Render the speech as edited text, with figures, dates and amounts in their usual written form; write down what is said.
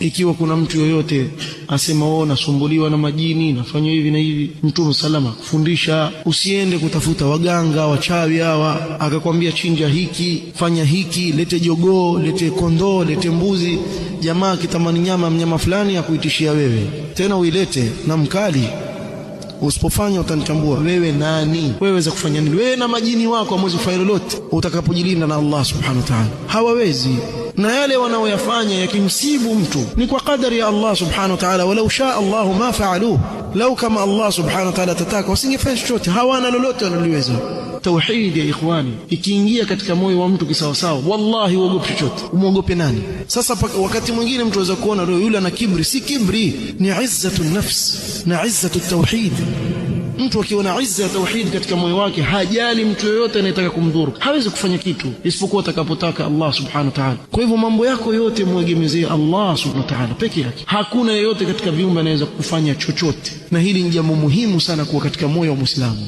Ikiwa kuna mtu yoyote asema oh, nasumbuliwa na majini, nafanywa hivi na hivi, Mtume salama kufundisha usiende kutafuta waganga wachawi hawa, akakwambia chinja hiki, fanya hiki, lete jogoo, lete kondoo, lete mbuzi. Jamaa akitamani nyama mnyama fulani akuitishia wewe, tena uilete na mkali. Usipofanya utanitambua wewe nani? Wewe weza kufanya nini? Wewe na majini wako hamwezi kufanya lolote utakapojilinda na Allah subhanahu wa ta'ala. Hawawezi, na yale wanaoyafanya yakimsibu mtu ni kwa kadari ya Allah subhanahu wa ta'ala. Walau shaa Allahu ma faaluhu, lau kama Allah subhanahu wa ta'ala atataka wasingefanya chochote, hawana lolote wanaliweza. Tauhid ya ikhwani ikiingia katika moyo wa mtu kisawasawa, wallahi uogope chochote. Umwogope nani? Sasa wakati mwingine mtu aweza kuona leo yule ana kibri. Si kibri, ni izzatu nafs na izzatu tauhid. Mtu akiona izza ya tauhid katika moyo wake, hajali mtu yoyote anayetaka kumdhuru, hawezi kufanya kitu isipokuwa atakapotaka Allah subhanahu wa ta'ala. Kwa hivyo mambo yako yote mwegemezee Allah subhanahu wa ta'ala peke yake. Hakuna yeyote katika viumbe anaweza kufanya chochote, na hili ni jambo muhimu sana kuwa katika moyo wa Muislamu.